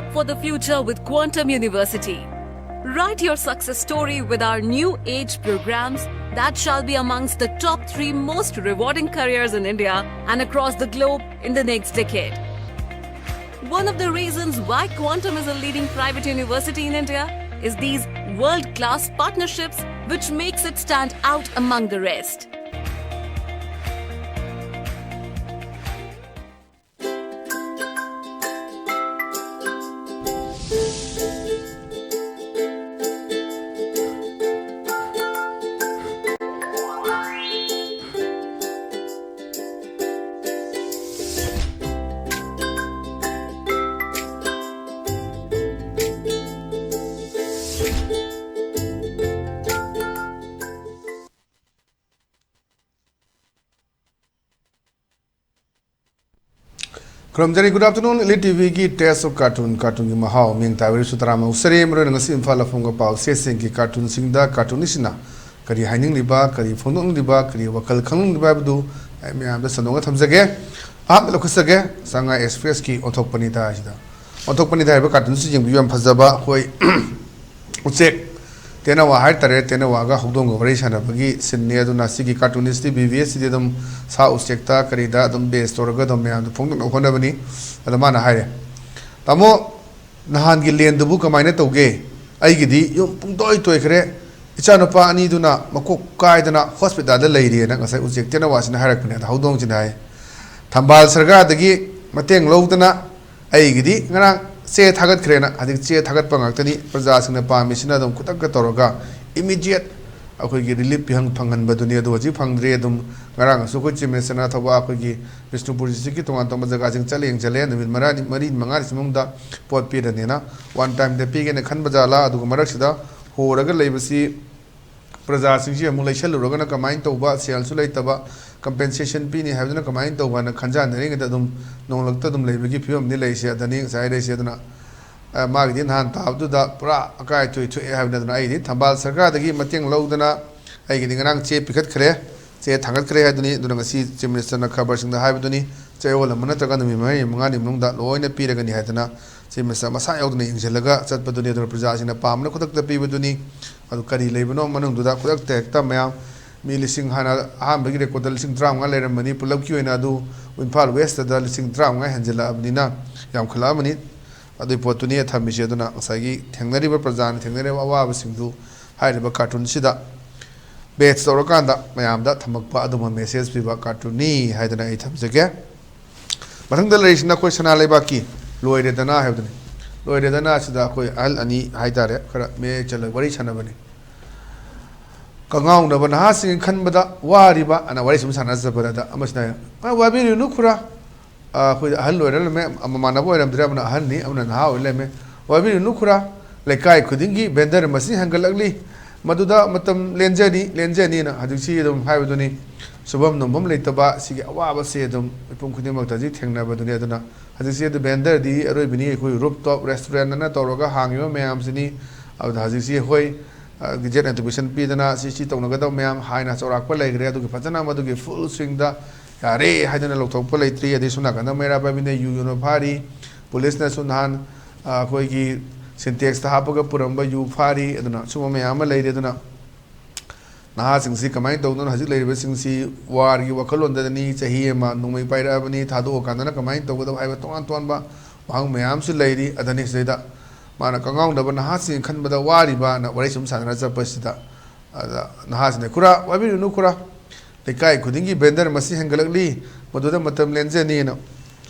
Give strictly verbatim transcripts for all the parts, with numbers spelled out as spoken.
for the future with Quantum University. Write your success story with our new age programs that shall be amongst the top three most rewarding careers in India and across the globe in the next decade. One of the reasons why Quantum is a leading private university in India is these world class partnerships, which makes it stand out among the rest. ꯈꯨꯔꯨꯝꯖꯔꯤ꯫ Good afternoon, Elite T ꯚꯤꯒꯤ Taste of Cartoon, ꯀꯥꯔꯇꯨꯟꯒꯤ ꯃꯍꯥꯎ, ꯃꯤꯡ ꯇꯥꯕꯤꯔꯤꯁꯨ ꯇꯔꯥꯃ ꯉꯥꯎꯖꯔꯤ꯫ ꯃꯔꯨꯑꯣꯏꯅ ꯉꯁꯤ ꯏꯝꯐꯥꯜ ꯐꯣꯡꯕ ꯄꯥꯎꯆꯦꯁꯤꯡꯒꯤ ꯀꯥꯔꯇꯨꯟꯁꯤꯡꯗ ꯀꯥꯔꯇꯨꯟꯁꯤꯡꯅ ꯀꯔꯤ ꯍꯥꯏꯅꯤꯡꯂꯤꯕ, ꯀꯔꯤ ꯐꯣꯡꯗꯣꯛꯅꯤꯡꯂꯤꯕ, ꯀꯔꯤ ꯋꯥꯈꯜ ꯈꯪꯅꯤꯡꯂꯤꯕ ꯍꯥꯏꯕꯗꯨ ꯑꯩ ꯃꯌꯥꯝꯗ ꯁꯟꯗꯣꯛꯅ ꯊꯝꯖꯒꯦ꯫ ꯑꯍꯥꯟꯕ ꯂꯧꯈꯠꯆꯒꯦ, ꯆꯥꯉꯥ ꯑꯦꯛꯁꯄ꯭ꯔꯦꯁꯀꯤ ꯑꯣꯟꯊꯣꯛꯄꯅꯤꯗ ꯍꯥꯏꯁꯤꯗ꯫ ꯑꯣꯟꯊꯣꯛꯄꯅꯤꯗ ꯍꯥꯏꯔꯤꯕ ꯀꯥꯔꯇꯨꯟꯁꯤ ꯌꯦꯡꯕꯤꯌꯨ, ꯌꯥꯝ ꯐꯖꯕ ꯑꯩꯈꯣꯏ ꯎꯆꯦꯛ ꯇꯦꯅꯋꯥ ꯍꯥꯏꯇꯥꯔꯦ, ꯇꯦꯅꯋꯥꯒ ꯍꯧꯗꯣꯡꯒ ꯋꯥꯔꯤ ꯁꯥꯟꯅꯕꯒꯤ ꯁꯤꯟꯅꯤ꯫ ꯑꯗꯨꯅ ꯁꯤꯒꯤ ꯀꯥꯔꯇꯨꯅꯤꯁꯇꯤ ꯕꯤ ꯕꯤ ꯑꯦꯁꯁꯤꯗꯤ ꯑꯗꯨꯝ ꯁꯥ ꯎꯆꯦꯛꯇ ꯀꯔꯤꯗ ꯑꯗꯨꯝ ꯕꯦꯁ ꯇꯧꯔꯒ ꯑꯗꯨꯝ ꯃꯌꯥꯝꯗ ꯐꯣꯡꯗꯣꯛꯅꯕ ꯍꯣꯠꯅꯕꯅꯤ꯫ ꯑꯗꯣ ꯃꯥꯅ ꯍꯥꯏꯔꯦ, "ꯇꯥꯃꯣ, ꯅꯍꯥꯟꯒꯤ ꯂꯦꯟꯗꯨꯕꯨ ꯀꯃꯥꯏꯅ ꯇꯧꯒꯦ? ꯑꯩꯒꯤꯗꯤ ꯌꯨꯝ ꯄꯨꯡꯇꯣꯏ ꯇꯣꯏꯈ꯭ꯔꯦ꯫ ꯏꯆꯥꯅꯨꯄꯥ ꯑꯅꯤꯗꯨꯅ ꯃꯀꯣꯛ ꯀꯥꯏꯗꯅ ꯍꯣꯁꯄꯤꯇꯥꯜꯗ ꯂꯩꯔꯤꯑꯅ" ꯉꯁꯥꯏ ꯎꯆꯦꯛ ꯇꯦꯅꯋꯥꯁꯤꯅ ꯍꯥꯏꯔꯛꯄꯅꯦ꯫ ꯑꯗ ꯍꯧꯗꯣꯡꯁꯤꯅ ꯍꯥꯏ, "ꯊꯝꯕꯥꯜ ꯁꯔꯀꯥꯔꯗꯒꯤ ꯃꯇꯦꯡ ꯂꯧꯗꯅ ꯑꯩꯒꯤꯗꯤ ꯉꯔꯥꯡ ꯆꯦ ꯊꯥꯒꯠꯈ꯭ꯔꯦꯅ", ꯍꯧꯖꯤꯛ ꯆꯦ ꯊꯥꯒꯠꯄ ꯉꯥꯛꯇꯅꯤ꯫ ꯄ꯭ꯔꯖꯥꯁꯤꯡꯅ ꯄꯥꯝꯃꯤꯁꯤꯅ ꯑꯗꯨꯝ ꯈꯨꯗꯛꯇ ꯇꯧꯔꯒ immediate ꯑꯩꯈꯣꯏꯒꯤ ꯔꯤꯂꯤꯐ ꯄꯤꯍꯪ ꯐꯪꯍꯟꯕꯗꯨꯅꯤ꯫ ꯑꯗꯨ ꯍꯧꯖꯤꯛ ꯐꯪꯗ꯭ꯔꯤ꯫ ꯑꯗꯨꯝ ꯉꯔꯥꯡꯁꯨ ꯑꯩꯈꯣꯏ ꯆꯤꯐ ꯃꯤꯅꯤꯁꯇꯔꯅ ꯊꯧꯕꯥꯜ ꯑꯩꯈꯣꯏꯒꯤ ꯕꯤꯁꯅꯨꯄꯨꯔ ꯗꯤꯁꯇ꯭ꯔꯤꯛꯀꯤ ꯇꯣꯉꯥꯟ ꯇꯣꯉꯥꯟꯕ ꯖꯒꯥꯁꯤꯡ ꯆꯠꯂꯦ, ꯌꯦꯡꯁꯜꯂꯦ꯫ ꯅꯨꯃꯤꯠ ꯃꯔꯥꯅꯤ, ꯃꯔꯤ ꯃꯉꯥꯅꯤ ꯃꯅꯨꯡꯗ ꯄꯣꯠ ꯄꯤꯔꯅꯤꯅ, ꯋꯥꯟ ꯇꯥꯏꯝꯗ ꯄꯤꯒꯦꯅ ꯈꯟꯕ ꯖꯥꯠꯂꯥ? ꯑꯗꯨꯒ ꯃꯔꯛꯁꯤꯗ ꯍꯣꯔꯒ ꯂꯩꯕꯁꯤ ꯄ꯭ꯔꯖꯥꯁꯤꯡꯁꯤ ꯑꯃꯨꯛ ꯂꯩꯁꯜꯂꯨꯔꯒꯅ ꯀꯃꯥꯏꯅ ꯇꯧꯕ, ꯁꯦꯜꯁꯨ ꯂꯩꯇꯕ, ꯀꯝꯄꯦꯟꯁꯦꯁꯟ ꯄꯤꯅꯤ ꯍꯥꯏꯕꯗꯨꯅ ꯀꯃꯥꯏꯅ ꯇꯧꯕ ꯍꯥꯏꯅ ꯈꯟꯖꯥꯟꯅꯔꯤꯉꯩꯗ ꯑꯗꯨꯝ ꯅꯣꯡꯂꯛꯇ ꯑꯗꯨꯝ ꯂꯩꯕꯒꯤ ꯐꯤꯕꯝꯗꯤ ꯂꯩꯁꯦ꯫ ꯑꯗꯅꯤ ꯉꯁꯥꯏ ꯍꯥꯏꯔꯛꯏꯁꯦ꯫ ꯑꯗꯨꯅ, ꯑ, ꯃꯥꯒꯤꯗꯤ ꯅꯍꯥꯟ ꯇꯥꯕꯗꯨꯗ ꯄꯨꯔꯥ ꯑꯀꯥꯏ ꯑꯇꯣꯏ ꯊꯣꯛꯑꯦ ꯍꯥꯏꯕꯅꯤ꯫ ꯑꯗꯨꯅ ꯑꯩꯗꯤ ꯊꯝꯕꯥꯜ ꯁꯔꯀꯥꯔꯗꯒꯤ ꯃꯇꯦꯡ ꯂꯧꯗꯅ ꯑꯩꯒꯤꯗꯤ ꯉꯔꯥꯡ ꯆꯦ ꯄꯤꯈꯠꯈ꯭ꯔꯦ, ꯆꯦ ꯊꯥꯡꯒꯠꯈ꯭ꯔꯦ ꯍꯥꯏꯗꯨꯅꯤ꯫ ꯑꯗꯨꯅ ꯉꯁꯤ ꯆꯤꯐ ꯃꯤꯅꯤꯁꯇꯔꯅ ꯈꯕꯔꯁꯤꯡꯗ ꯍꯥꯏꯕꯗꯨꯅꯤ꯫ ꯆꯌꯣꯜ ꯑꯃ ꯅꯠꯇ꯭ꯔꯒ ꯅꯨꯃꯤꯠ ꯃꯔꯤ ꯃꯉꯥꯅꯤ ꯃꯅꯨꯡꯗ ꯂꯣꯏꯅ ꯄꯤꯔꯒꯅꯤ ꯍꯥꯏꯗꯅ ꯆꯦ ꯃꯁꯥ ꯃꯁꯥ ꯌꯥꯎꯗꯅ ꯌꯦꯡꯁꯤꯜꯂꯒ ꯆꯠꯄꯗꯨꯅꯤ꯫ ꯑꯗꯨꯅ ꯄ꯭ꯔꯖꯥꯁꯤꯡꯅ ꯄꯥꯝꯕꯅ ꯈꯨꯗꯛꯇ ꯄꯤꯕꯗꯨꯅꯤ꯫ ꯑꯗꯨ ꯀꯔꯤ ꯂꯩꯕꯅꯣ ꯃꯅꯨꯡꯗꯨꯗ ꯈꯨꯗꯛꯇ ꯍꯦꯛꯇ ꯃꯌꯥꯝ ꯃꯤ ꯂꯤꯁꯤꯡ, ꯍꯥꯟꯅ ꯑꯍꯥꯟꯕꯒꯤ ꯔꯦꯀꯣꯔꯠꯇ ꯂꯤꯁꯤꯡ ꯇꯔꯥꯃꯉꯥ ꯂꯩꯔꯝꯕꯅꯤ꯫ ꯄꯨꯂꯞꯀꯤ ꯑꯣꯏꯅ ꯑꯗꯨ ꯏꯝꯐꯥꯜ ꯋꯦꯁꯇꯗ ꯂꯤꯁꯤꯡ ꯇꯔꯥꯃꯉꯥ ꯍꯦꯟꯖꯤꯜꯂꯛꯑꯕꯅꯤꯅ ꯌꯥꯝꯈꯠꯂꯛꯑꯕꯅꯤ꯫ ꯑꯗꯨꯒꯤ ꯄꯣꯠꯇꯨꯅꯤ ꯊꯝꯃꯤꯁꯦ꯫ ꯑꯗꯨꯅ ꯉꯁꯥꯏꯒꯤ ꯊꯦꯡꯅꯔꯤꯕ ꯄ꯭ꯔꯖꯥꯅ ꯊꯦꯡꯅꯔꯤꯕ ꯑꯋꯥꯕꯁꯤꯡꯗꯨ ꯍꯥꯏꯔꯤꯕ ꯀꯥꯔꯇꯨꯟꯁꯤꯗ ꯕꯦꯆ ꯇꯧꯔꯀꯥꯟꯗ ꯃꯌꯥꯝꯗ ꯊꯝꯃꯛꯄ ꯑꯗꯨꯝꯕ ꯃꯦꯁꯦꯖ ꯄꯤꯕ ꯀꯥꯔꯇꯨꯟꯅꯤ ꯍꯥꯏꯗꯅ ꯑꯩ ꯊꯝꯖꯒꯦ꯫ ꯃꯊꯪꯗ ꯂꯩꯔꯤꯁꯤꯅ ꯑꯩꯈꯣꯏ ꯁꯅꯥ ꯂꯩꯕꯥꯛꯀꯤ ꯂꯣꯏꯔꯦꯗꯅ ꯍꯥꯏꯕꯗꯨꯅꯤ꯫ ꯂꯣꯏꯔꯦꯗꯅ ꯑꯁꯤꯗ ꯑꯩꯈꯣꯏ ꯑꯍꯜ ꯑꯅꯤ ꯍꯥꯏꯇꯥꯔꯦ, ꯈꯔ ꯃꯌꯥꯏ ꯆꯜꯂꯒ ꯋꯥꯔꯤ ꯁꯥꯟꯅꯕꯅꯤ꯫ ꯀꯉꯥꯎꯅꯕ ꯅꯍꯥꯁꯤꯡ ꯈꯟꯕꯗ ꯋꯥꯔꯤꯕ ꯑꯅ ꯋꯥꯔꯤ ꯁꯨꯝ ꯁꯥꯟꯅꯖꯕꯗ ꯑꯃꯁꯤꯅ, "ꯑ, ꯋꯥꯕꯤꯔꯨꯅꯨ ꯈꯨꯔꯥ, ꯑ, ꯑꯩꯈꯣꯏ ꯑꯍꯜ ꯑꯣꯏꯔ ꯂꯩꯔꯝꯃꯦ, ꯃꯃꯥꯟꯅꯕ ꯑꯣꯏꯔꯝꯗ꯭ꯔꯦ, ꯑꯃꯅ ꯑꯍꯟꯅꯤ, ꯑꯃꯅ ꯅꯍꯥ ꯑꯣꯏꯔ ꯂꯩꯔꯝꯃꯦ꯫ ꯋꯥꯕꯤꯔꯨꯅꯨ ꯈꯨꯔꯥ, ꯂꯩꯀꯥꯏ ꯈꯨꯗꯤꯡꯒꯤ ꯚꯦꯟꯗꯔ ꯃꯁꯤꯡ ꯍꯦꯟꯒꯠꯂꯛꯂꯤ꯫ ꯃꯗꯨꯗ ꯃꯇꯝ ꯂꯦꯟꯖꯅꯤ, ꯂꯦꯟꯖꯅꯤꯅ ꯍꯧꯖꯤꯛꯁꯤ ꯑꯗꯨꯝ ꯍꯥꯏꯕꯗꯨꯅꯤ꯫ ꯁꯨꯐꯝ ꯅꯣꯝꯐꯝ ꯂꯩꯇꯕ ꯁꯤꯒꯤ ꯑꯋꯥꯕꯁꯦ ꯑꯗꯨꯝ ꯃꯤꯄꯨꯝ ꯈꯨꯗꯤꯡꯃꯛꯇ ꯍꯧꯖꯤꯛ ꯊꯦꯡꯅꯕꯗꯨꯅꯤ꯫ ꯑꯗꯨꯅ ꯍꯧꯖꯤꯛꯁꯤ ꯑꯗꯨ ꯚꯦꯟꯗꯔꯗꯤ ꯑꯔꯣꯏꯕꯅꯤ, ꯑꯩꯈꯣꯏ ꯔꯨꯞ ꯇꯣꯞ ꯔꯦꯁꯇꯨꯔꯦꯟ ꯑꯅ ꯇꯧꯔꯒ ꯍꯥꯡꯉꯤꯕ ꯃꯌꯥꯝꯁꯤꯅꯤ꯫ ꯑꯗꯨꯗ ꯍꯧꯖꯤꯛꯁꯤ ꯑꯩꯈꯣꯏ, ꯑ, ꯒꯦꯖꯦꯠ ꯅꯣꯇꯤꯐꯤꯀꯦꯁꯟ ꯄꯤꯗꯅ ꯁꯤ, ꯁꯤ ꯇꯧꯅꯒꯗꯕ ꯃꯌꯥꯝ ꯍꯥꯏꯅ ꯆꯥꯎꯔꯥꯛꯄ ꯂꯩꯈ꯭ꯔꯦ꯫ ꯑꯗꯨꯒꯤ ꯐꯖꯅ ꯃꯗꯨꯒꯤ ꯐꯨꯜ ꯁ꯭ꯋꯤꯡꯗ ꯌꯥꯔꯦ ꯍꯥꯏꯗꯅ ꯂꯧꯊꯣꯛꯄ ꯂꯩꯇ꯭ꯔꯤ꯫ ꯑꯗꯩ ꯁꯣꯝ ꯅꯥꯀꯟꯗ ꯃꯩꯔꯥ ꯄꯥꯏꯕꯤꯅ ꯌꯨ ꯌꯣꯟꯕ ꯐꯥꯔꯤ꯫ ꯄꯨꯂꯤꯁꯅꯁꯨ ꯅꯍꯥꯟ, ꯑ, ꯑꯩꯈꯣꯏꯒꯤ ꯁꯤꯟꯇꯦꯛꯁꯇ ꯍꯥꯞꯄꯒ ꯄꯨꯔꯝꯕ ꯌꯨ ꯐꯥꯔꯤ꯫ ꯑꯗꯨꯅ ꯁꯨꯝꯕ ꯃꯌꯥꯝ ꯑꯃ ꯂꯩꯔꯦ꯫ ꯑꯗꯨꯅ ꯅꯍꯥꯁꯤꯡꯁꯤ ꯀꯃꯥꯏꯅ ꯇꯧꯗꯣꯏꯅꯣ? ꯍꯧꯖꯤꯛ ꯂꯩꯔꯤꯕꯁꯤꯡꯁꯤ ꯋꯥꯔꯒꯤ ꯋꯥꯈꯜꯂꯣꯟꯗꯅꯤ꯫ ꯆꯍꯤ ꯑꯃ ꯅꯣꯡꯃꯩ ꯄꯥꯏꯔꯛꯑꯕꯅꯤ, ꯊꯥꯗꯣꯛꯑꯀꯥꯟꯗꯅ ꯀꯃꯥꯏꯅ ꯇꯧꯒꯗꯕ ꯍꯥꯏꯕ ꯇꯣꯉꯥꯟ ꯇꯣꯉꯥꯟꯕ ꯋꯥꯍꯪ ꯃꯌꯥꯝꯁꯨ ꯂꯩꯔꯤ꯫ ꯑꯗꯅꯤ ꯁꯤꯗꯩꯗ ꯃꯥꯅ ꯀꯉꯥꯎꯅꯕ ꯅꯍꯥꯁꯤꯡ ꯈꯟꯕꯗ ꯋꯥꯔꯤꯕꯅ ꯋꯥꯔꯤ ꯁꯨꯝ ꯁꯥꯟꯅꯔ ꯆꯠꯄꯁꯤꯗ, ꯑꯗ ꯅꯍꯥꯁꯤꯡꯅ, "ꯈꯨꯔꯥ, ꯋꯥꯕꯤꯔꯨꯅꯨ ꯈꯨꯔꯥ, ꯂꯩꯀꯥꯏ ꯈꯨꯗꯤꯡꯒꯤ ꯚꯦꯟꯗꯔ ꯃꯁꯤꯡ ꯍꯦꯟꯒꯠꯂꯛꯂꯤ, ꯃꯗꯨꯗ ꯃꯇꯝ ꯂꯦꯟꯖꯅꯤꯅ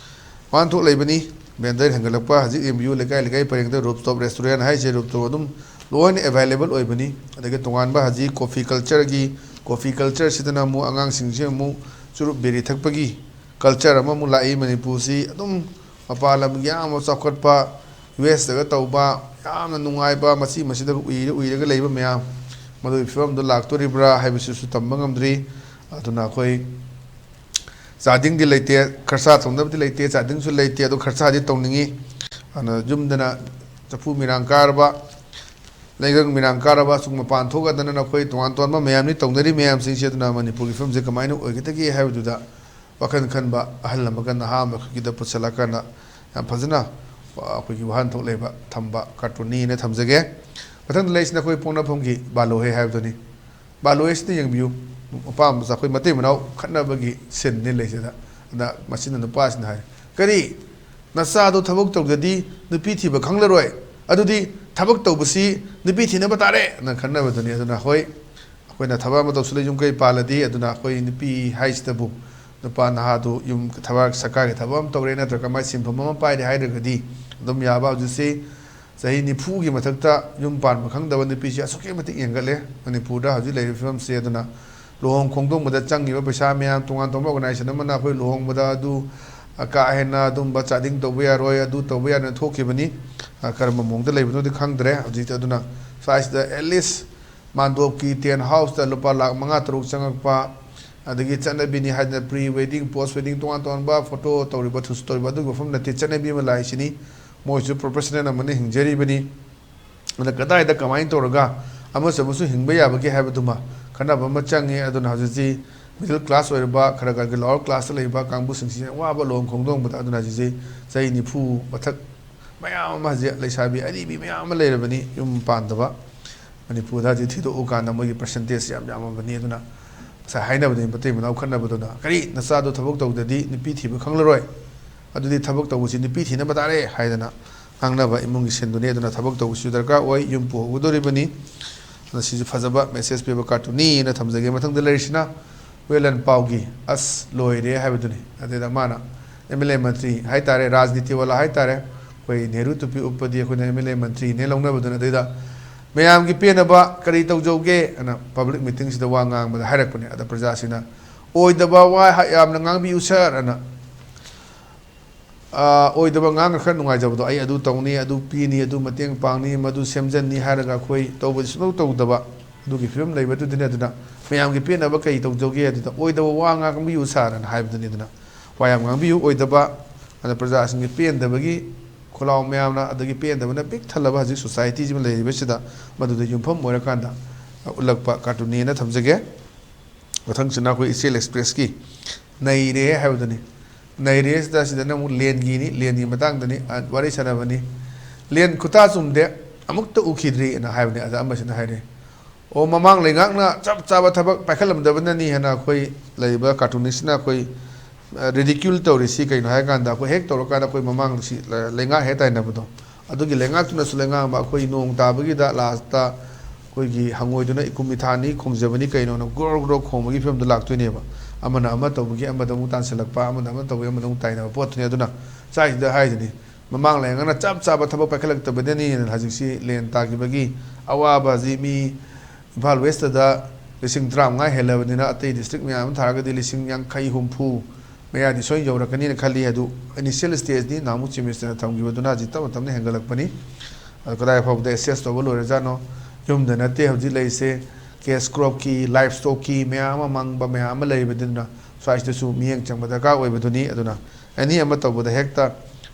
ꯋꯥꯍꯟꯊꯣꯛ ꯂꯩꯕꯅꯤ꯫ ꯚꯦꯟꯗꯔ ꯍꯦꯟꯒꯠꯂꯛꯄ ꯍꯧꯖꯤꯛ ꯑꯦꯝ ꯌꯨ ꯂꯩꯀꯥꯏ ꯂꯩꯀꯥꯏ ꯄꯔꯦꯡꯗ ꯔꯨꯞ ꯇꯣꯞ ꯔꯦꯁꯇꯨꯔꯦꯟ ꯍꯥꯏꯁꯦ ꯔꯨꯞ ꯇꯣꯞ ꯑꯗꯨꯝ ꯂꯣꯏꯅ ꯑꯦꯚꯥꯏꯂꯦꯕꯜ ꯑꯣꯏꯕꯅꯤ꯫ ꯑꯗꯒꯤ ꯇꯣꯉꯥꯟꯕ ꯍꯧꯖꯤꯛ ꯀꯣꯐꯤ ꯀꯜꯆꯔꯒꯤ, ꯀꯣꯐꯤ ꯀꯜꯆꯔꯁꯤꯗꯅ ꯑꯃꯨꯛ ꯑꯉꯥꯡꯁꯤꯡꯁꯦ ꯑꯃꯨꯛ ꯆꯨꯔꯨꯞ ꯕꯤꯔꯤ ꯊꯛꯄꯒꯤ ꯀꯜꯆꯔ ꯑꯃꯃꯨꯛ ꯂꯥꯛꯏ꯫ ꯃꯅꯤꯄꯨꯔꯁꯤ ꯑꯗꯨꯝ ꯃꯄꯥꯟ ꯂꯝꯒꯤ ꯌꯥꯝꯅ ꯆꯥꯎꯈꯠꯄ, ꯌꯨ ꯑꯦꯁꯇꯒ ꯇꯧꯕ ꯌꯥꯝꯅ ꯅꯨꯡꯉꯥꯏꯕ, ꯃꯁꯤ ꯃꯁꯤꯗ ꯎꯏꯔ ꯎꯏꯔꯒ ꯂꯩꯕ ꯃꯌꯥꯝ, ꯃꯗꯨꯒꯤ ꯐꯤꯕꯝꯗꯨ ꯂꯥꯛꯇꯣꯔꯤꯕ꯭ꯔꯥ ꯍꯥꯏꯕꯁꯤꯁꯨ ꯇꯝꯕ ꯉꯝꯗ꯭ꯔꯤ꯫ ꯑꯗꯨꯅ ꯑꯩꯈꯣꯏ ꯆꯥꯗꯤꯡꯗꯤ ꯂꯩꯇꯦ, ꯈꯔꯁꯥ ꯇꯧꯅꯕꯗꯤ ꯂꯩꯇꯦ, ꯆꯥꯗꯤꯡꯁꯨ ꯂꯩꯇꯦ, ꯑꯗꯣ ꯈꯔꯁꯥꯗꯤ ꯇꯧꯅꯤꯡꯉꯤ꯫ ꯑꯗꯨꯅ ꯌꯨꯝꯗꯅ ꯆꯐꯨ ꯃꯤꯔꯥꯡ ꯀꯥꯔꯕ, ꯂꯩꯉꯪ ꯃꯤꯔꯥꯡ ꯀꯥꯔꯕ, ꯁꯨꯝ ꯃꯄꯥꯟ ꯊꯣꯛꯑꯗꯅ ꯑꯩꯈꯣꯏ ꯇꯣꯉꯥꯟ ꯇꯣꯉꯥꯟꯕ ꯃꯌꯥꯝꯅꯤ ꯇꯧꯅꯔꯤ ꯃꯌꯥꯝꯁꯤꯡꯁꯦ꯫ ꯑꯗꯨꯅ ꯃꯅꯤꯄꯨꯔꯒꯤ ꯐꯤꯕꯝꯁꯦ ꯀꯃꯥꯏꯅ ꯑꯣꯏꯒꯗꯒꯦ ꯍꯥꯏꯕꯗꯨꯗ ꯋꯥꯈꯜ ꯈꯟꯕ ꯑꯍꯜ ꯑꯃꯒ ꯅꯍꯥ ꯑꯃꯈꯛꯀꯤꯗ ꯄꯨꯁꯤꯜꯂꯀꯥꯟꯗ ꯌꯥꯝ ꯐꯖꯅ ꯑꯩꯈꯣꯏꯒꯤ ꯋꯥꯍꯟꯊꯣꯛ ꯂꯩꯕ ꯊꯝꯕ ꯀꯥꯔꯇꯨꯟꯅꯤꯅ ꯊꯝꯖꯒꯦ꯫ ꯃꯊꯪꯗ ꯂꯩꯔꯤꯁꯤꯅ ꯑꯩꯈꯣꯏ ꯄꯣꯛꯅꯐꯝꯒꯤ ꯕꯥꯂꯣꯍꯦ ꯍꯥꯏꯕꯗꯨꯅꯤ꯫ ꯕꯥꯂꯣꯍꯦꯁꯤꯗ ꯌꯦꯡꯕꯤꯌꯨ, ꯃꯄꯥ ꯃꯆꯥ ꯑꯩꯈꯣꯏ ꯃꯇꯩ ꯃꯅꯥꯎ ꯈꯠꯅꯕꯒꯤ ꯁꯤꯟꯅꯤ ꯂꯩꯁꯤꯗ꯫ ꯑꯗ ꯃꯁꯤꯅ ꯅꯨꯄꯥꯁꯤꯅ ꯍꯥꯏ, "ꯀꯔꯤ? ꯅꯆꯥꯗꯣ ꯊꯕꯛ ꯇꯧꯗ꯭ꯔꯗꯤ ꯅꯨꯄꯤ ꯊꯤꯕ ꯈꯪꯂꯔꯣꯏ꯫ ꯑꯗꯨꯗꯤ ꯊꯕꯛ ꯇꯧꯕꯁꯤ ꯅꯨꯄꯤ ꯊꯤꯅꯕ ꯇꯥꯔꯦ" ꯅ ꯈꯟꯅꯕꯗꯨꯅꯤ꯫ ꯑꯗꯨꯅ ꯍꯣꯏ, ꯑꯩꯈꯣꯏꯅ ꯊꯕꯛ ꯑꯃ ꯇꯧꯁꯤꯜꯂ ꯌꯨꯝ ꯀꯩ ꯄꯥꯜꯂꯗꯤ, ꯑꯗꯨꯅ ꯑꯩꯈꯣꯏ ꯅꯨꯄꯤ ꯍꯥꯏꯁꯤꯗꯕꯨ ꯅꯨꯄꯥ ꯅꯍꯥꯗꯨ ꯌꯨꯝ ꯊꯕꯛ, ꯁꯔꯀꯥꯔꯒꯤ ꯊꯕꯛ ꯑꯃ ꯇꯧꯔꯦ, ꯅꯠꯇ꯭ꯔꯒ ꯃꯥꯏ ꯁꯤꯟꯐꯝ ꯑꯃ ꯄꯥꯏꯔꯦ ꯍꯥꯏꯔꯒꯗꯤ ꯑꯗꯨꯝ ꯌꯥꯕ꯫ ꯍꯧꯖꯤꯛꯁꯤ ꯆꯍꯤ ꯅꯤꯐꯨꯒꯤ ꯃꯊꯛꯇ ꯌꯨꯝ ꯄꯥꯟꯕ ꯈꯪꯗꯕ ꯅꯨꯄꯤꯁꯤ ꯑꯁꯨꯛꯀꯤ ꯃꯇꯤꯛ ꯍꯦꯟꯒꯠꯂꯦ ꯃꯅꯤꯄꯨꯔꯗ ꯍꯧꯖꯤꯛ ꯂꯩꯔꯤꯕ ꯐꯤꯕꯝꯁꯦ꯫ ꯑꯗꯨꯅ ꯂꯨꯍꯣꯡ ꯈꯣꯡꯗꯣꯡꯕꯗ ꯆꯪꯉꯤꯕ ꯄꯩꯁꯥ ꯃꯌꯥꯝ, ꯇꯣꯉꯥꯟ ꯇꯣꯉꯥꯟꯕ organization ꯑꯃꯅ ꯑꯩꯈꯣꯏ ꯂꯨꯍꯣꯡꯕꯗ ꯑꯗꯨ, ꯑ, ꯀꯥ ꯍꯦꯟꯅ ꯑꯗꯨꯝꯕ ꯆꯥꯗꯤꯡ ꯇꯧꯕ ꯌꯥꯔꯣꯏ, ꯑꯗꯨ ꯇꯧꯕ ꯌꯥꯔꯣꯏꯅ ꯊꯣꯛꯈꯤꯕꯅꯤ꯫ ꯑ, ꯀꯔꯝꯕ ꯃꯑꯣꯡꯗ ꯂꯩꯕꯅꯣꯗꯤ ꯈꯪꯗ꯭ꯔꯦ ꯍꯧꯖꯤꯛꯇꯤ꯫ ꯑꯗꯨꯅ ꯁ꯭ꯋꯥꯏꯁꯤꯗ at least ꯃꯥꯟꯗꯣꯞꯀꯤ tent house ꯇ ꯂꯨꯄꯥ ꯂꯥꯈ ꯃꯉꯥ ꯇꯔꯨꯛ ꯆꯪꯉꯛꯄ, ꯑꯗꯒꯤ ꯆꯠꯅꯕꯤꯅꯤ ꯍꯥꯏꯗꯅ pre wedding, post wedding, ꯇꯣꯉꯥꯟ ꯇꯣꯉꯥꯟꯕ photo ꯇꯧꯔꯤꯕ, ꯊꯨꯁ ꯇꯧꯔꯤꯕ, ꯑꯗꯨꯒꯤ ꯃꯐꯝ ꯅꯠꯇꯦ꯫ ꯆꯠꯅꯕꯤ ꯑꯃ ꯂꯥꯛꯏꯁꯤꯅꯤ꯫ ꯃꯣꯏꯁꯨ professional ꯑꯃꯅ ꯍꯤꯡꯖꯔꯤꯕꯅꯤ꯫ ꯑꯗ ꯀꯗꯥꯏꯗ ꯀꯃꯥꯏꯅ ꯇꯧꯔꯒ ꯑꯃꯁꯨ ꯑꯃꯁꯨ ꯍꯤꯡꯕ ꯌꯥꯕꯒꯦ ꯍꯥꯏꯕꯗꯨꯃ ꯈꯟꯅꯕ ꯑꯃ ꯆꯪꯉꯤ꯫ ꯑꯗꯨꯅ ꯍꯧꯖꯤꯛꯁꯤ middle class ꯑꯣꯏꯔꯕ, ꯈꯔ ꯈꯔꯒꯤ lower class ꯇ ꯂꯩꯕ ꯀꯥꯡꯕꯨꯁꯤꯡꯁꯤ ꯌꯥꯝ ꯋꯥꯕ ꯂꯨꯍꯣꯡ ꯈꯣꯡꯗꯣꯡꯕꯗ꯫ ꯑꯗꯨꯅ ꯍꯧꯖꯤꯛꯁꯤ ꯆꯍꯤ ꯅꯤꯐꯨ ꯃꯊꯛ ꯃꯌꯥꯝ ꯑꯃ, ꯍꯧꯖꯤꯛ ꯂꯩꯁꯥꯕꯤ ꯑꯔꯤꯕꯤ ꯃꯌꯥꯝ ꯑꯃ ꯂꯩꯔꯕꯅꯤ ꯌꯨꯝ ꯄꯥꯟꯗꯕ꯫ ꯃꯅꯤꯄꯨꯔꯗ ꯍꯧꯖꯤꯛ ꯊꯤꯗꯣꯛꯎꯀꯥꯟꯗ ꯃꯣꯏꯒꯤ percentage ꯁꯤ ꯌꯥꯝ ꯌꯥꯝꯃꯕꯅꯤ꯫ ꯑꯗꯨꯅ ꯉꯁꯥꯏ ꯍꯥꯏꯅꯕꯗꯤ ꯃꯇꯩ ꯃꯅꯥꯎ ꯈꯠꯅꯕꯗꯨꯅ, "ꯀꯔꯤ, ꯅꯆꯥꯗꯣ ꯊꯕꯛ ꯇꯧꯗ꯭ꯔꯗꯤ ꯅꯨꯄꯤ ꯊꯤꯕ ꯈꯪꯂꯔꯣꯏ, ꯑꯗꯨꯗꯤ ꯊꯕꯛ ꯇꯧꯕꯁꯤ ꯅꯨꯄꯤ ꯊꯤꯅꯕ ꯇꯥꯔꯦ" ꯍꯥꯏꯗꯅ ꯉꯥꯡꯅꯕ ꯏꯃꯨꯡꯒꯤ ꯁꯤꯟꯗꯨꯅꯤ꯫ ꯑꯗꯨꯅ ꯊꯕꯛ ꯇꯧꯕꯁꯤꯁꯨ ꯗꯔꯀꯥꯔ ꯑꯣꯏ, ꯌꯨꯝ ꯄꯨꯍꯧꯒꯗꯧꯔꯤꯕꯅꯤ꯫ ꯑꯗꯨꯅ ꯁꯤꯁꯨ ꯐꯖꯕ message ꯄꯤꯕ ꯀꯥꯔꯇꯨꯟꯅꯤꯅ ꯊꯝꯖꯒꯦ꯫ ꯃꯊꯪꯗ ꯂꯩꯔꯤꯁꯤꯅ ꯋꯦꯂꯟ ꯄꯥꯎꯒꯤ "ꯑꯁ ꯂꯣꯏꯔꯦ" ꯍꯥꯏꯕꯗꯨꯅꯤ꯫ ꯑꯗꯨꯗ ꯃꯥꯅ MLA ꯃꯟꯇ꯭ꯔꯤ ꯍꯥꯏꯇꯥꯔꯦ, ꯔꯥꯖꯅꯤꯇꯤ ꯋꯥꯂꯥ ꯍꯥꯏꯇꯥꯔꯦ, ꯑꯩꯈꯣꯏ ꯅꯦꯍꯔꯨ ꯇꯨꯄꯤ ꯎꯞꯄꯗꯤ ꯑꯩꯈꯣꯏꯅ MLA ꯃꯟꯇ꯭ꯔꯤꯅꯦ ꯂꯧꯅꯕꯗꯨꯅ꯫ ꯑꯗꯨꯗ ꯃꯌꯥꯝꯒꯤ ꯄꯦꯟꯅꯕ ꯀꯔꯤ ꯇꯧꯖꯧꯒꯦ ꯑꯅ public meeting ꯁꯤꯗ ꯋꯥ ꯉꯥꯡꯕꯗ ꯍꯥꯏꯔꯛꯄꯅꯦ꯫ ꯑꯗ ꯄ꯭ꯔꯖꯥꯁꯤꯡꯅ, "ꯑꯣꯏꯗꯕ ꯋꯥ ꯍ-, ꯌꯥꯝꯅ ꯉꯥꯡꯕꯤꯌꯨ ꯁꯥꯔ" ꯑꯅ, ꯑ, ꯑꯣꯏꯗꯕ ꯉꯥꯡꯉ ꯈꯔ ꯅꯨꯡꯉꯥꯏꯖꯕꯗꯣ, "ꯑꯩ ꯑꯗꯨ ꯇꯧꯅꯤ, ꯑꯗꯨ ꯄꯤꯅꯤ, ꯑꯗꯨ ꯃꯇꯦꯡ ꯄꯥꯡꯅꯤ, ꯃꯗꯨ ꯁꯦꯝꯖꯟꯅꯤ" ꯍꯥꯏꯔꯒ ꯑꯩꯈꯣꯏ ꯇꯧꯕꯗꯤ ꯁꯨꯡꯇꯧ ꯇꯧꯗꯕ, ꯑꯗꯨꯒꯤ ꯐꯤꯕꯝ ꯂꯩꯕꯗꯨꯗꯅꯦ꯫ ꯑꯗꯨꯅ ꯃꯌꯥꯝꯒꯤ ꯄꯦꯟꯅꯕ ꯀꯔꯤ ꯇꯧꯖꯧꯒꯦ? ꯑꯗꯨꯗ "ꯑꯣꯏꯗꯕ ꯋꯥ ꯉꯥꯡꯕꯤꯌꯨ ꯁꯥꯔ" ꯑꯅ ꯍꯥꯏꯕꯗꯨꯅꯤ꯫ ꯑꯗꯨꯅ ꯋꯥ ꯌꯥꯝ ꯉꯥꯡꯕꯤꯌꯨ ꯑꯣꯏꯗꯕ, ꯑꯗ ꯄ꯭ꯔꯖꯥꯁꯤꯡꯒꯤ ꯄꯦꯟꯗꯕꯒꯤ ꯈꯣꯜꯂꯥꯎ ꯃꯌꯥꯝꯅ, ꯑꯗꯒꯤ ꯄꯦꯟꯗꯕꯅ ꯄꯤꯛ ꯊꯜꯂꯕ ꯍꯧꯖꯤꯛ society ꯁꯤꯃ ꯂꯩꯔꯤꯕꯁꯤꯗ, ꯃꯗꯨꯗ ꯌꯨꯝꯐꯝ ꯑꯣꯏꯔꯀꯥꯟꯗ ꯎꯠꯂꯛꯄ ꯀꯥꯔꯇꯨꯟꯅꯦꯅ ꯊꯝꯖꯒꯦ꯫ ꯃꯊꯪꯁꯤꯅ ꯑꯩꯈꯣꯏ ꯏꯆꯦꯜ ꯑꯦꯛꯁꯄ꯭ꯔꯦꯁꯀꯤ ꯅꯩꯔꯦ ꯍꯥꯏꯕꯗꯨꯅꯤ꯫ ꯅꯩꯔꯦ ꯁꯤꯗ, ꯁꯤꯗꯅ ꯑꯃꯨꯛ ꯂꯦꯟꯒꯤꯅꯤ, ꯂꯦꯟꯒꯤ ꯃꯇꯥꯡꯗꯅꯤ, ꯑ, ꯋꯥꯔꯤ ꯁꯥꯟꯅꯕꯅꯤ꯫ "ꯂꯦꯟ ꯈꯨꯇꯥ ꯆꯨꯝꯗꯦ, ꯑꯃꯨꯛꯇ ꯎꯈꯤꯗ꯭ꯔꯤ" ꯑꯅ ꯍꯥꯏꯕꯅꯤ꯫ ꯑꯗ ꯑꯃꯁꯤꯅ ꯍꯥꯏꯔꯦ, "ꯑꯣ, ꯃꯃꯥꯡ ꯂꯩꯉꯥꯛꯅ ꯆꯞ ꯆꯥꯕ ꯊꯕꯛ ꯄꯥꯏꯈꯠꯂꯝꯗꯕꯅꯅꯤ" ꯍꯥꯏꯅ ꯑꯩꯈꯣꯏ ꯂꯩꯔꯤꯕ ꯀꯥꯔꯇꯨꯅꯤꯁꯁꯤꯅ ꯑꯩꯈꯣꯏ, ꯑ, ridicule ꯇꯧꯔꯤꯁꯤ ꯀꯩꯅꯣ ꯍꯥꯏꯔꯀꯥꯟꯗ, ꯑꯩꯈꯣꯏ ꯍꯦꯛ ꯇꯧꯔꯀꯥꯟꯗ ꯑꯩꯈꯣꯏ ꯃꯃꯥꯡ ꯁꯤ, ꯑ, ꯂꯩꯉꯥꯛ ꯍꯦꯛ ꯇꯥꯏꯅꯕꯗꯣ, ꯑꯗꯨꯒꯤ ꯂꯩꯉꯥꯛꯇꯨꯅꯁꯨ ꯂꯩꯉꯥꯛ ꯑꯃ, ꯑꯩꯈꯣꯏ ꯅꯣꯡ ꯇꯥꯕꯒꯤꯗ ꯂꯥꯁꯇ ꯑꯩꯈꯣꯏꯒꯤ ꯍꯪꯉꯣꯏꯗꯨꯅ ꯏꯀꯨꯝ ꯏꯊꯥꯅꯤ ꯈꯣꯡꯖꯕꯅꯤ ꯀꯩꯅꯣꯅ ꯒ꯭ꯔꯣ ꯒ꯭ꯔꯣ ꯈꯣꯡꯕꯒꯤ ꯐꯤꯕꯝꯗ ꯂꯥꯛꯇꯣꯏꯅꯦꯕ꯫ ꯑꯃꯅ ꯑꯃ ꯇꯧꯕꯒꯤ ꯑꯃꯗ ꯑꯃꯨꯛ ꯇꯥꯟꯁꯤꯜꯂꯛꯄ, ꯑꯃꯅ ꯑꯃ ꯇꯧꯕꯒꯤ ꯑꯃꯗ ꯑꯃꯨꯛ ꯇꯥꯏꯅꯕ ꯄꯣꯠꯇꯨꯅꯤ꯫ ꯑꯗꯨꯅ ꯁ꯭ꯋꯥꯏꯁꯤꯗ ꯍꯥꯏꯁꯤꯅꯤ, ꯃꯃꯥꯡ ꯂꯩꯉꯥꯛꯅ ꯆꯞ ꯆꯥꯕ ꯊꯕꯛ ꯄꯥꯏꯈꯠꯂꯛꯇꯕꯗꯅꯤꯅ ꯍꯧꯖꯤꯛꯁꯤ ꯂꯦꯟ ꯇꯥꯈꯤꯕꯒꯤ ꯑꯋꯥꯕ ꯑꯁꯤ ꯃꯤ ꯏꯝꯐꯥꯜ ꯋꯦꯁꯇꯗ ꯂꯤꯁꯤꯡ ꯇꯔꯥꯃꯉꯥ ꯍꯦꯜꯂꯕꯅꯤꯅ, ꯑꯇꯩ district ꯃꯌꯥꯝ ꯑꯃ ꯊꯥꯔꯒꯗꯤ ꯂꯤꯁꯤꯡ ꯌꯥꯡꯈꯩ, ꯍꯨꯝꯐꯨ ꯃꯌꯥꯗꯤ ꯁꯣꯏꯅ ꯌꯧꯔꯛꯀꯅꯤꯅ ꯈꯜꯂꯤ꯫ ꯑꯗꯨ initial stageꯅꯤ, ꯅꯍꯥꯟꯃꯨꯛ Chief Ministerꯅ ꯊꯝꯈꯤꯕꯗꯨꯅ ꯍꯧꯖꯤꯛ ꯇꯞꯅ ꯇꯞꯅ ꯍꯦꯟꯒꯠꯂꯛꯄꯅꯤ꯫ ꯑꯗꯨ ꯀꯗꯥꯏ ꯐꯥꯎꯕꯗ assess ꯇꯧꯕ ꯂꯣꯏꯔꯖꯥꯠꯅꯣ? ꯌꯨꯝꯗ ꯅꯠꯇꯦ ꯍꯧꯖꯤꯛ ꯂꯩꯔꯤꯁꯦ, cash cropꯀꯤ, livestockꯀꯤ ꯃꯌꯥꯝ ꯑꯃ ꯃꯥꯡꯕ ꯃꯌꯥꯝ ꯑꯃ ꯂꯩꯕꯅꯤꯅ, ꯁ꯭ꯋꯥꯏꯁꯤꯗꯁꯨ ꯃꯤꯠꯌꯦꯡ ꯆꯪꯕ ꯗꯔꯀꯥꯔ ꯑꯣꯏꯕꯗꯨꯅꯤ꯫ ꯑꯗꯨꯅ any ꯑꯃ ꯇꯧꯕꯗ ꯍꯦꯛꯇ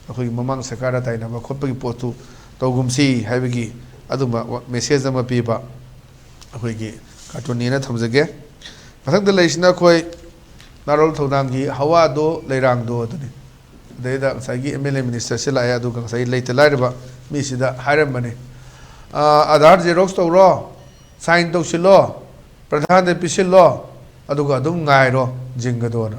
ꯑꯩꯈꯣꯏꯒꯤ ꯃꯃꯥꯡ ꯁꯔꯀꯥꯔꯗ ꯇꯥꯏꯅꯕ ꯈꯣꯠꯄꯒꯤ ꯄꯣꯠꯇꯨ ꯇꯧꯒꯨꯝꯁꯤ ꯍꯥꯏꯕꯒꯤ ꯑꯗꯨꯝꯕ message ꯑꯃ ꯄꯤꯕ ꯑꯩꯈꯣꯏꯒꯤ ꯀꯥꯔꯇꯨꯟꯅꯦꯅ ꯊꯝꯖꯒꯦ꯫ ꯃꯊꯪꯗ ꯂꯩꯔꯤꯁꯤꯅ ꯑꯩꯈꯣꯏ ꯅꯥꯔꯣꯜ ꯊꯧꯗꯥꯡꯒꯤ ꯍꯋꯥꯗꯣ ꯂꯩꯔꯥꯡꯗꯣ ꯑꯗꯨꯅꯤ꯫ ꯑꯗꯩꯗ ꯉꯁꯥꯏꯒꯤ MLA ministerꯁꯦ ꯂꯥꯛꯑꯦ, ꯑꯗꯨꯒ ꯉꯁꯥꯏ ꯂꯩꯇ ꯂꯥꯏꯔꯕ ꯃꯤꯁꯤꯗ ꯍꯥꯏꯔꯝꯕꯅꯤ, "ꯑꯥ, ꯑꯥꯙꯥꯔ xerox ꯇꯧꯔꯣ, sign ꯇꯧꯁꯤꯜꯂꯣ, ꯄ꯭ꯔꯙꯥꯟꯗ ꯄꯤꯁꯤꯜꯂꯣ, ꯑꯗꯨꯒ ꯑꯗꯨꯝ ꯉꯥꯏꯔꯣ ꯖꯤꯡꯒꯗꯣꯅ"꯫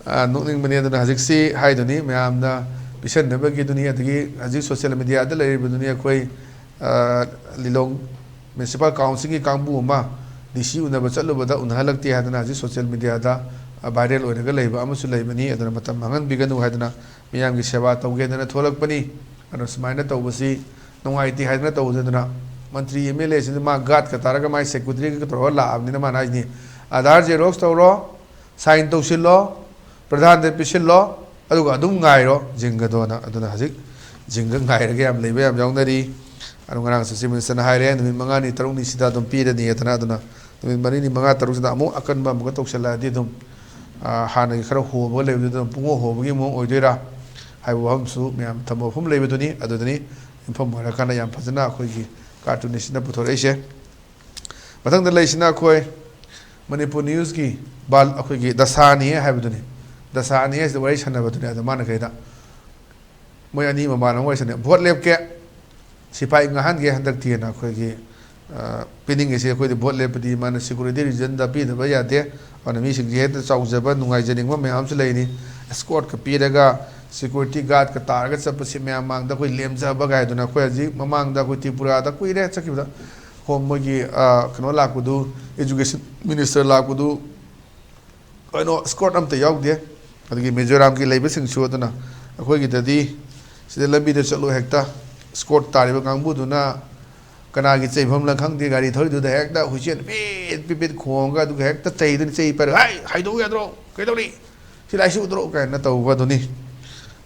ꯑꯥ, ꯅꯣꯛꯅꯤꯡꯕꯅꯤ꯫ ꯑꯗꯨꯅ ꯍꯧꯖꯤꯛꯁꯤ ꯍꯥꯏꯗꯨꯅꯤ, ꯃꯌꯥꯝꯅ ꯄꯤꯁꯟꯅꯕꯒꯤꯗꯨꯅꯤ, ꯑꯗꯒꯤ ꯍꯧꯖꯤꯛ social mediaꯗ ꯂꯩꯔꯤꯕꯗꯨꯅꯤ꯫ ꯑꯩꯈꯣꯏ, ꯑꯥ, ꯂꯤꯂꯣꯡ municipal councilꯒꯤ ꯀꯥꯡꯕꯨ ꯑꯃ DC ꯎꯅꯕ ꯆꯠꯂꯨꯕꯗ ꯎꯅꯍꯜꯂꯛꯇꯦ ꯍꯥꯏꯗꯅ ꯍꯧꯖꯤꯛ social mediaꯗ, ꯑꯥ, viral ꯑꯣꯏꯔꯒ ꯂꯩꯕ ꯑꯃꯁꯨ ꯂꯩꯕꯅꯤ꯫ ꯑꯗꯨꯅ ꯃꯇꯝ ꯃꯥꯡꯍꯟꯕꯤꯒꯅꯨ ꯍꯥꯏꯗꯅ ꯃꯤꯌꯥꯝꯒꯤ ꯁꯦꯕꯥ ꯇꯧꯒꯦꯗꯅ ꯊꯣꯛꯂꯛꯄꯅꯤ꯫ ꯑꯗꯣ ꯁꯨꯃꯥꯏꯅ ꯇꯧꯕꯁꯤ ꯅꯨꯡꯉꯥꯏꯇꯦ ꯍꯥꯏꯗꯅ ꯇꯧꯗꯗꯅ, ꯃꯟꯇ꯭ꯔꯤ MLAꯁꯤꯅ ꯃꯥ guardꯀ ꯇꯥꯔꯒ ꯃꯥꯏ secretaryꯒ ꯇꯧꯔꯒ ꯂꯥꯛꯑꯕꯅꯤꯅ ꯃꯥꯅ ꯍꯥꯏꯁꯤꯅꯤ, "ꯑꯥꯙꯥꯔ xerox ꯇꯧꯔꯣ, sign ꯇꯧꯁꯤꯜꯂꯣ, ꯄ꯭ꯔꯙꯥꯟꯗ ꯄꯤꯁꯤꯜꯂꯣ, ꯑꯗꯨꯒ ꯑꯗꯨꯝ ꯉꯥꯏꯔꯣ ꯖꯤꯡꯒꯗꯣꯅ"꯫ ꯑꯗꯨꯅ ꯍꯧꯖꯤꯛ ꯖꯤꯡꯒ ꯉꯥꯏꯔꯒ ꯌꯥꯝ ꯂꯩꯕ ꯌꯥꯝ ꯌꯥꯎꯅꯔꯤ꯫ ꯑꯗꯨ ꯉꯔꯥꯡꯁꯨ Chief Ministerꯅ ꯍꯥꯏꯔꯦ, ꯅꯨꯃꯤꯠ ꯃꯉꯥꯅꯤ ꯇꯔꯨꯛꯅꯤ ꯁꯤꯗ ꯑꯗꯨꯝ ꯄꯤꯔꯅꯤ ꯍꯥꯏꯗꯅ꯫ ꯑꯗꯨꯅ ꯅꯨꯃꯤꯠ ꯃꯔꯤꯅꯤ, ꯃꯉꯥ, ꯇꯔꯨꯛꯁꯤꯗ ꯑꯃꯨꯛ ꯑꯀꯟꯕ ꯑꯃꯨꯛꯀ ꯇꯧꯁꯤꯜꯂꯛꯑꯗꯤ ꯑꯗꯨꯝ, ꯑꯥ, ꯍꯥꯟꯅꯒꯤ ꯈꯔ ꯍꯣꯕꯒ ꯂꯩꯕꯗꯨꯗ ꯑꯗꯨꯝ ꯄꯨꯡꯍꯣ ꯍꯣꯕꯒꯤ ꯃꯑꯣꯡ ꯑꯣꯏꯗꯣꯏꯔꯥ ꯍꯥꯏꯕ ꯋꯥꯐꯝꯁꯨ ꯃꯌꯥꯝ ꯊꯝꯕ ꯋꯥꯐꯝ ꯂꯩꯕꯗꯨꯅꯤ꯫ ꯑꯗꯨꯗꯅꯤ ꯌꯨꯝꯐꯝ ꯑꯣꯏꯔꯀꯥꯟꯗ ꯌꯥꯝ ꯐꯖꯅ ꯑꯩꯈꯣꯏꯒꯤ ꯀꯥꯔꯇꯨꯅꯤꯁꯁꯤꯅ ꯄꯨꯊꯣꯔꯛꯏꯁꯦ꯫ ꯃꯊꯪꯗ ꯂꯩꯁꯤꯅ ꯑꯩꯈꯣꯏ ꯃꯅꯤꯄꯨꯔ Newsꯀꯤ ꯕꯥꯜ ꯑꯩꯈꯣꯏꯒꯤ ꯗꯁꯥꯅꯤ ꯍꯥꯏꯕꯗꯨꯅꯤ꯫ ꯗꯁꯥꯅꯤ ꯍꯥꯏꯁꯤꯗ ꯋꯥꯔꯤ ꯁꯥꯟꯅꯕꯗꯨꯅꯤ꯫ ꯑꯗ ꯃꯥꯅ ꯀꯩꯗ, ꯃꯣꯏ ꯑꯅꯤ ꯃꯃꯥꯟꯅꯕ ꯋꯥꯔꯤ ꯁꯥꯟꯅꯩ, "ꯚꯣꯠ ꯂꯦꯞꯀꯦ, ꯁꯤꯐꯥꯏ ꯉꯥꯛꯍꯟꯒꯦ ꯍꯟꯗꯛꯇꯤꯅ ꯑꯩꯈꯣꯏꯒꯤ, ꯑ, ꯄꯤꯅꯤꯡꯉꯤꯁꯦ꯫ ꯑꯩꯈꯣꯏꯗꯤ ꯚꯣꯠ ꯂꯦꯞꯄꯗꯤ ꯃꯥꯅ ꯁꯦꯀ꯭ꯌꯨꯔꯤꯇꯤ ꯔꯤꯖꯟꯗ ꯄꯤꯗꯕ ꯌꯥꯗꯦ꯫ ꯑꯗꯨꯅ ꯃꯤꯁꯤꯡꯁꯦ ꯍꯦꯛꯇ ꯆꯥꯎꯖꯕ, ꯅꯨꯡꯉꯥꯏꯖꯅꯤꯡꯕ ꯃꯌꯥꯝ ꯑꯃꯁꯨ ꯂꯩꯅꯤ꯫ ꯑꯦꯁꯀꯣꯔꯠꯀ ꯄꯤꯔꯒ, ꯁꯦꯀ꯭ꯌꯨꯔꯤꯇꯤ ꯒꯥꯔꯗꯀ ꯇꯥꯔꯒ ꯆꯠꯄꯁꯤ ꯃꯌꯥꯝ ꯃꯥꯡꯗ ꯑꯩꯈꯣꯏ ꯂꯦꯝꯖꯕ ꯀꯥꯏꯗꯨꯅ꯫ ꯑꯩꯈꯣꯏ ꯍꯧꯖꯤꯛ ꯃꯃꯥꯡꯗ ꯑꯩꯈꯣꯏ ꯇ꯭ꯔꯤꯄꯨꯔꯥꯗ ꯀꯨꯏꯔꯦ ꯆꯠꯈꯤꯕꯗ, ꯍꯣꯝ ꯃꯣꯏꯒꯤ, ꯑ, ꯀꯩꯅꯣ ꯂꯥꯛꯄꯗꯨ, ꯏꯖꯨꯀꯦꯁꯟ ꯃꯤꯅꯤꯁꯇꯔ ꯂꯥꯛꯄꯗꯨ, ꯀꯩꯅꯣ, ꯏꯁꯀꯣꯔꯠ ꯑꯝꯇ ꯌꯥꯎꯗꯦ꯫ ꯑꯗꯒꯤ ꯃꯤꯖꯣꯔꯥꯝꯒꯤ ꯂꯩꯕꯁꯤꯡꯁꯨ ꯑꯗꯨꯅ ꯑꯩꯈꯣꯏꯒꯤꯗꯗꯤ ꯁꯤꯗ ꯂꯝꯕꯤꯗ ꯆꯠꯂꯨ ꯍꯦꯛꯇ ꯏꯁꯀꯣꯔꯠ ꯇꯥꯔꯤꯕ ꯀꯥꯡꯕꯨꯗꯨꯅ ꯀꯅꯥꯒꯤ ꯆꯩꯐꯝꯂ ꯈꯪꯗꯦ, ꯒꯥꯔꯤ ꯊꯧꯔꯤꯗꯨꯗ ꯍꯦꯛꯇ ꯍꯨꯏꯆꯦꯟ ꯄꯤꯠ ꯄꯤꯠ ꯄꯤꯠ ꯈꯣꯡꯉꯒ, ꯑꯗꯨꯒ ꯍꯦꯛꯇ ꯆꯩꯗꯨꯅ, "ꯆꯩ ꯄꯥꯏꯔꯒ, ꯍꯥꯏ, ꯍꯥꯏꯗꯣꯛꯎ ꯌꯥꯗ꯭ꯔꯣ? ꯀꯩꯗꯧꯔꯤ? ꯁꯤ ꯂꯥꯏꯁꯤ ꯎꯗ꯭ꯔꯣ?" ꯀꯥꯏꯅ ꯇꯧꯕ ꯑꯗꯨꯅꯤ꯫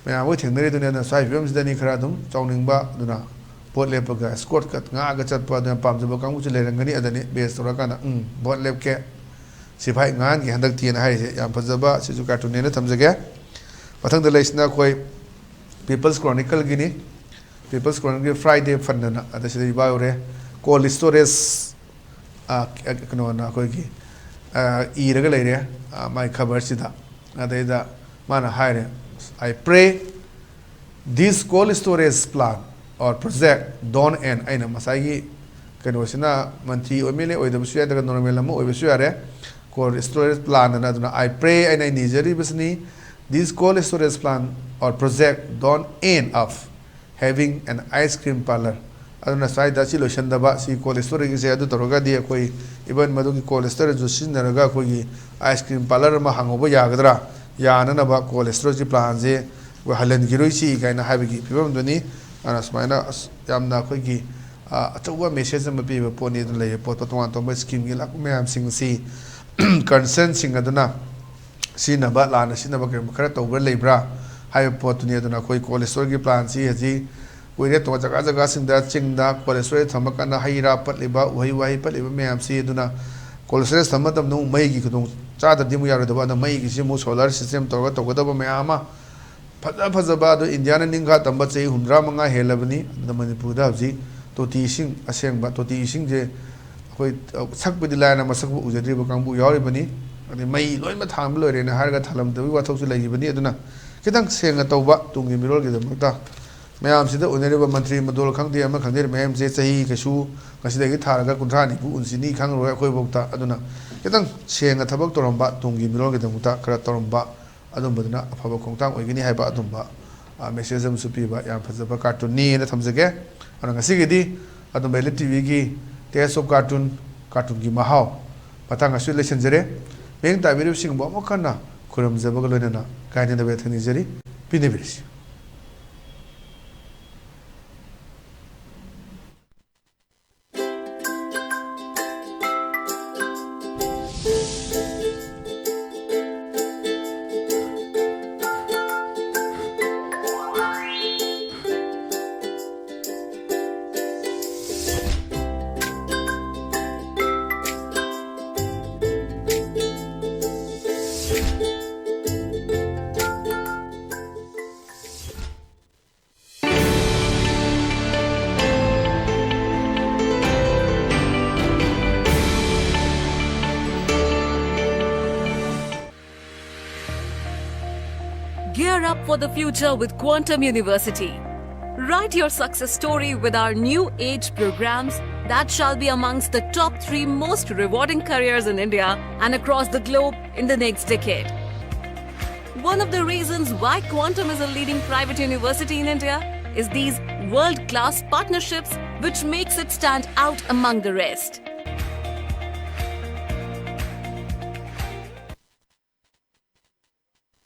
ꯃꯌꯥꯝ ꯍꯣꯏ ꯊꯦꯡꯅꯔꯤꯗꯨꯅꯤ꯫ ꯑꯗꯨꯅ ꯁ꯭ꯋꯥꯏ ꯐꯤꯕꯝꯁꯤꯗꯅꯤ ꯈꯔ ꯑꯗꯨꯝ ꯆꯥꯎꯅꯤꯡꯕ, ꯑꯗꯨꯅ ꯚꯣꯠ ꯂꯦꯞꯄꯒ ꯏꯁꯀꯣꯔꯠꯀ ꯉꯥꯛꯑꯒ ꯆꯠꯄ, ꯑꯗꯨꯅ ꯄꯥꯝꯖꯕ ꯀꯥꯡꯕꯨꯁꯨ ꯂꯩꯔꯝꯒꯅꯤ꯫ ꯑꯗꯅꯤ ꯕꯦꯁ ꯇꯧꯔꯀꯥꯟꯗ, "ꯎꯝ, ꯚꯣꯠ ꯂꯦꯞꯀꯦ, ꯁꯤꯐꯥꯏ ꯉꯥꯛꯍꯟꯒꯦ ꯍꯟꯗꯛꯇꯤꯅ" ꯍꯥꯏꯔꯤꯁꯦ꯫ ꯌꯥꯝ ꯐꯖꯕ, ꯁꯤꯁꯨ ꯀꯥꯔꯇꯨꯟꯅꯦꯅ ꯊꯝꯖꯒꯦ꯫ ꯃꯊꯪꯗ ꯂꯩꯁꯤꯅ ꯑꯩꯈꯣꯏ ꯄꯤꯄꯜꯁ ꯀ꯭ꯔꯣꯅꯤꯀꯜꯒꯤꯅꯤ꯫ ꯄꯤꯄꯜꯁ ꯀ꯭ꯔꯣꯅꯤꯀꯜꯒꯤ ꯐ꯭ꯔꯥꯏꯗꯦ ꯐꯟ ꯑꯅ, ꯑꯗ ꯁꯤꯗ ꯏꯕꯥ ꯌꯧꯔꯦ꯫ ꯀꯣꯜ ꯁ꯭ꯇꯣꯔꯦꯖ, ꯑ, ꯀꯩꯅꯣꯅ ꯑꯩꯈꯣꯏꯒꯤ, ꯑ, ꯏꯔꯒ ꯂꯩꯔꯦ, ꯑ, ꯃꯥꯏ ꯈꯕꯔꯁꯤꯗ꯫ ꯑꯗꯩꯗ ꯃꯥꯅ ꯍꯥꯏꯔꯦ, "I pray this cold storage plant or project don't end." ꯑꯩꯅ ꯉꯁꯥꯏꯒꯤ ꯀꯩꯅꯣꯁꯤꯅ ꯃꯟꯇ꯭ꯔꯤ ꯑꯦꯝ ꯑꯦꯜ ꯑꯦ ꯑꯣꯏꯗꯕꯁꯨ ꯌꯥꯏ, ꯅꯠꯇ꯭ꯔꯒ ꯅꯣꯔꯃꯦꯜ ꯑꯃ ꯑꯣꯏꯕꯁꯨ ꯌꯥꯔꯦ꯫ ꯀꯣꯜ ꯁ꯭ꯇꯣꯔꯦꯖ ꯄ꯭ꯂꯥꯟ ꯑꯅ꯫ ꯑꯗꯨꯅ "I pray" ꯑꯩꯅ ꯅꯤꯖꯔꯤꯕꯁꯤꯅꯤ, "this cold storage plant or project don't end up having an ice cream parlor." ꯑꯗꯨꯅ ꯁ꯭ꯋꯥꯏꯗ ꯁꯤ ꯂꯣꯏꯁꯤꯟꯗꯕ, ꯁꯤ ꯀꯣꯜ ꯁ꯭ꯇꯣꯔꯦꯖꯁꯦ ꯑꯗꯨ ꯇꯧꯔꯒꯗꯤ ꯑꯩꯈꯣꯏ ꯏꯚꯟ ꯃꯗꯨꯒꯤ ꯀꯣꯜ ꯁ꯭ꯇꯣꯔꯦꯖꯇꯨ ꯁꯤꯖꯤꯟꯅꯔꯒ ꯑꯩꯈꯣꯏꯒꯤ ꯑꯥꯏꯁ ꯀ꯭ꯔꯤꯝ ꯄꯥꯔꯂꯔ ꯑꯃ ꯍꯥꯡꯍꯧꯕ ꯌꯥꯒꯗ꯭ꯔꯥ? ꯌꯥꯅꯅꯕ ꯀꯣꯜ ꯁ꯭ꯇꯣꯔꯦꯖꯀꯤ ꯄ꯭ꯂꯥꯟꯁꯦ ꯑꯩꯈꯣꯏ ꯍꯜꯍꯟꯈꯤꯔꯣꯏꯁꯤ ꯀꯥꯏꯅ ꯍꯥꯏꯕꯒꯤ ꯐꯤꯕꯝꯗꯨꯅꯤ꯫ ꯑꯗꯨꯅ ꯁꯨꯃꯥꯏꯅ ꯑꯁ ꯌꯥꯝꯅ ꯑꯩꯈꯣꯏꯒꯤ, ꯑ, ꯑꯆꯧꯕ ꯃꯦꯁꯦꯖ ꯑꯃ ꯄꯤꯕ ꯄꯣꯠꯅꯤ꯫ ꯑꯗꯨꯅ ꯂꯩꯔꯤꯕ ꯄꯣꯠꯇꯣ ꯇꯣꯉꯥꯟ ꯇꯣꯉꯥꯟꯕ ꯁ꯭ꯀꯤꯝꯒꯤ ꯂꯥꯛꯄ ꯃꯌꯥꯝꯁꯤꯡ ꯑꯁꯤ ꯀꯟꯁꯔꯟꯁꯤꯡ ꯑꯗꯨꯅ ꯁꯤꯖꯤꯟꯅꯕ, ꯂꯥꯟꯅ ꯁꯤꯖꯤꯟꯅꯕ ꯀꯔꯤꯒꯨꯝꯕ ꯈꯔ ꯇꯧꯕ ꯂꯩꯕ꯭ꯔꯥ ꯍꯥꯏꯕ ꯄꯣꯠꯇꯨꯅꯤ꯫ ꯑꯗꯨꯅ ꯑꯩꯈꯣꯏ ꯀꯣꯜ ꯁ꯭ꯇꯣꯔꯦꯖꯀꯤ ꯄ꯭ꯂꯥꯟꯁꯤ ꯍꯧꯖꯤꯛ ꯀꯨꯏꯔꯦ, ꯇꯣꯉꯥꯟ ꯖꯒꯥ ꯖꯒꯥꯁꯤꯡꯗ ꯆꯤꯡꯗ ꯀꯣꯜ ꯁ꯭ꯇꯣꯔꯦꯖ ꯊꯝꯕ ꯀꯥꯟꯗ ꯍꯩ ꯔꯥ ꯄꯠꯂꯤꯕ, ꯎꯍꯩ ꯋꯥꯍꯩ ꯄꯠꯂꯤꯕ ꯃꯌꯥꯝꯁꯤ꯫ ꯑꯗꯨꯅ ꯀꯣꯜ ꯁ꯭ꯇꯣꯔꯦꯖ ꯊꯝꯕ ꯃꯇꯝꯗ ꯑꯃꯨꯛ ꯃꯩꯒꯤ ꯈꯨꯗꯣꯡ ꯆꯥꯗ꯭ꯔꯗꯤ ꯑꯃꯨꯛ ꯌꯥꯔꯣꯏꯗꯕ꯫ ꯑꯗꯨꯅ ꯃꯩꯒꯤꯁꯤ ꯑꯃꯨꯛ ꯁꯣꯂꯔ ꯁꯤꯁꯇꯦꯝ ꯇꯧꯔꯒ ꯇꯧꯒꯗꯕ ꯃꯌꯥꯝ ꯑꯃ, ꯐꯖ ꯐꯖꯕ꯫ ꯑꯗꯣ ꯏꯟꯗꯤꯌꯥꯅ ꯅꯤꯡꯈꯥ ꯇꯝꯕ ꯆꯍꯤ ꯍꯨꯝꯗ꯭ꯔꯥ ꯃꯉꯥ ꯍꯦꯜꯂꯕꯅꯤ꯫ ꯑꯗꯨꯅ ꯃꯅꯤꯄꯨꯔꯗ ꯍꯧꯖꯤꯛ ꯇꯣꯇꯤ ꯏꯁꯤꯡ ꯑꯁꯦꯡꯕ, ꯇꯣꯇꯤ ꯏꯁꯤꯡꯁꯦ ꯑꯩꯈꯣꯏ ꯁꯛꯄꯗꯤ ꯂꯥꯏꯅ ꯃꯁꯛꯄꯨ ꯎꯖꯗ꯭ꯔꯤꯕ ꯀꯥꯡꯕꯨ ꯌꯥꯎꯔꯤꯕꯅꯤ꯫ ꯑꯗꯩ ꯃꯩ ꯂꯣꯏꯅꯃꯛ ꯊꯥꯟꯕ ꯂꯣꯏꯔꯦꯅ ꯍꯥꯏꯔꯒ ꯊꯥꯜꯂꯝꯗꯕꯒꯤ ꯋꯥꯊꯣꯛꯁꯨ ꯂꯩꯈꯤꯕꯅꯤ꯫ ꯑꯗꯨꯅ ꯈꯤꯇꯪ ꯁꯦꯡꯅ ꯇꯧꯕ, ꯇꯨꯡꯒꯤ ꯃꯤꯔꯣꯜꯒꯤꯗꯃꯛꯇ꯫ ꯃꯌꯥꯝꯁꯤꯗ ꯎꯅꯔꯤꯕ ꯃꯟꯇ꯭ꯔꯤ ꯃꯟꯗꯣꯜ ꯈꯪꯗꯦ, ꯑꯃ ꯈꯪꯗꯦ, ꯃꯌꯥꯝꯁꯦ ꯆꯍꯤ ꯀꯩꯁꯨ ꯉꯁꯤꯗꯒꯤ ꯊꯥꯔꯒ ꯀꯨꯟꯊ꯭ꯔꯥ ꯅꯤꯐꯨ ꯎꯟꯁꯤꯅꯤ ꯈꯪꯉꯔꯣꯏ ꯑꯩꯈꯣꯏꯐꯥꯎꯗ꯫ ꯑꯗꯨꯅ ꯈꯤꯇꯪ ꯁꯦꯡꯅ ꯊꯕꯛ ꯇꯧꯔꯝꯕ, ꯇꯨꯡꯒꯤ ꯃꯤꯔꯣꯜꯒꯤꯗꯃꯛꯇ ꯈꯔ ꯇꯧꯔꯝꯕ, ꯑꯗꯨꯝꯕꯗꯨꯅ ꯑꯐꯕ ꯈꯣꯡꯊꯥꯡ ꯑꯣꯏꯒꯅꯤ ꯍꯥꯏꯕ ꯑꯗꯨꯝꯕ, ꯑ, message ꯑꯃꯁꯨ ꯄꯤꯕ ꯌꯥꯝ ꯐꯖꯕ cartoonꯅꯤꯅ ꯊꯝꯖꯒꯦ꯫ ꯑꯗꯨꯅ ꯉꯁꯤꯒꯤꯗꯤ ꯑꯗꯨꯝꯕ Elite TVꯒꯤ Taste of Cartoon, cartoonꯒꯤ ꯃꯍꯥꯎ ꯃꯇꯥꯡ ꯑꯁꯤꯗ ꯂꯣꯏꯁꯤꯟꯖꯔꯦ꯫ ꯃꯤꯠꯌꯦꯡ ꯇꯥꯕꯤꯔꯤꯕꯁꯤꯡꯕꯨ ꯑꯃꯨꯛ ꯍꯟꯅ ꯈꯨꯔꯨꯝꯖꯕꯒ ꯂꯣꯏꯅꯅ ꯀꯥꯏꯅꯗꯕ ꯌꯥꯊꯪ ꯅꯤꯖꯔꯤ꯫ ꯄꯤꯅꯕꯤꯔꯁꯤ꯫ Gear up for the future with Quantum University. Write your success story with our new age programs that shall be amongst the top three most rewarding careers in India and across the globe in the next decade. One of the reasons why Quantum is a leading private university in India is these world class partnerships, which makes it stand out among the rest.